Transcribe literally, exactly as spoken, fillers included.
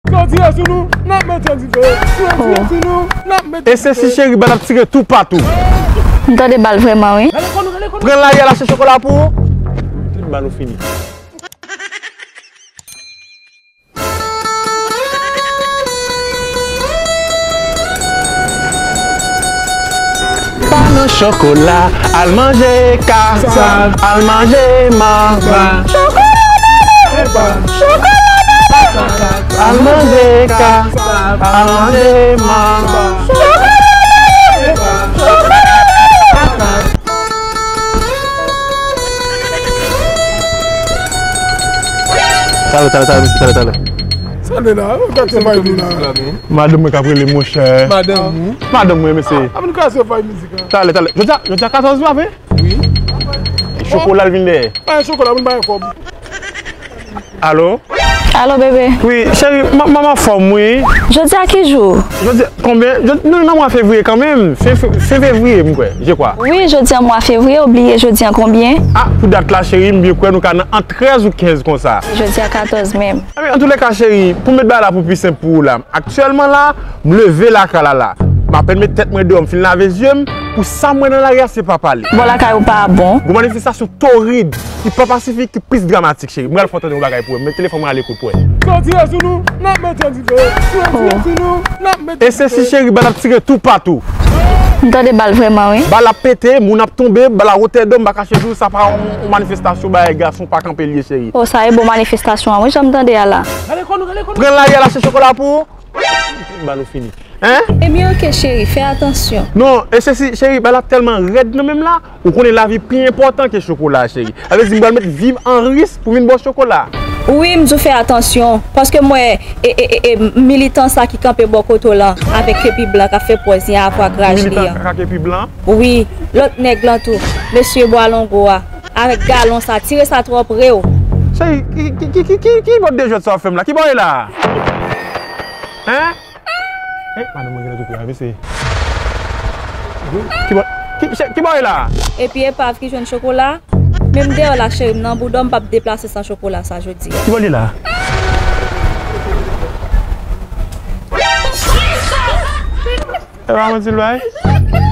Si yo tire sou nou, n ap mete dife. Si yo tire sou nou, n ap mete dife. E se si cheri, bal ap tire toupatou. M tande bal vrèman, wi. Pran lari al achte chokola pou ou. Bal ou fini. Pa nan chokola, al manje ka, al manje manba. Chokola baba, chokola baba, al manje ka, al manje manba. Chokola baba, chokola baba. Talè, talè, talè, mesye, talè, talè. Sa de la, ou gate vay nou la. Madanm mwen k ap rele, monchè. Madanm ou? Madanm mwen, mesye. A, ap vin kraze vay mizik la. Talè, talè. Jodi a, jodi a katòz la, wi? Wi. Chokola l vin dèyè. Pa gen chokola, moun pa gen kòb. Alo? Alo, bebe. Wi, cheri, m, m, m anfòm, wi. Jodi a ki jou? Jodi a, konbyen? Jodi, nou nan mwa fevriye kanmenm. Fen, fen, fen fevriye, m kwè, je kwa. Wi, jodi a mwa fevriye, ou bliye jodi a konbyen? A, pou dat la, cheri, m byen kwè nou ka nan ant trèz ou kenz konsa. Jodi a katòz menm. Anben, antouleka, cheri, pou m met bagay la pou pi senp pou ou la, aktyèlman la, m leve lakay la la. M apèn met tèt mwen deyò, m fin lave zye m, pou sa m wè nan lari a, se pa pale. Bò lakay ou pa bon. Gon manifestasyon torid, ki pa pasifik, ki plis dramatik, cheri. M pral fè w tande yon bagay pou wè. Met telefòn mwen a lekout pou wè. Si yo tire sou nou, n ap mete dife. Si yo tire sou nou, n ap mete dife. E se si cheri, bal ap tire toupatou. M tande bal vrèman, wi. Bal ap pete, moun ap tonbe, bal a wotè do m, m pa kache di w, sa pa yon, yon manifestasyon bagay gason pa kanpe l ye, cheri. O, sa e bon manifestasyon an, wi, jan m tande a la. Pran lari al achte chokola pou ou. Bal ou fini. Hein? Ebyen, oke, cheri, fè atansyon. Non, e se si, cheri, bal ap tèlman rèd nan men m la, ou konnen lavi pi enpòtan ke chokola, cheri. Sa vle di m pral met vi m an risk pou m vin ba w chokola. Wi, m di w fè atansyon, paske m wè, e, e, e, e, militan sa ki kanpe bò kote w lan, avèk kepi blan k ap fè pòz li a, avwa graj li an. Militan k ak kepi blan? Wi, lòt nèg lan tou, mesye bwa longo a, avèk galon sa, tire sa twò pre w. Cheri, ki, ki, ki, ki, ki, ki mòd de jwèt sa w ap fè m la? Ki bò w ye la? Hein? Eh, madanm mwen genlè tou pre a, mesye. Ki bò, ki, ki bò w ye la? Epi epav ki jwenn chokola, menm deyò la, cheri m, nan bouda w, m p ap deplase san chokola sa jodi a. Ki bò l ye la? E pa manti l bay?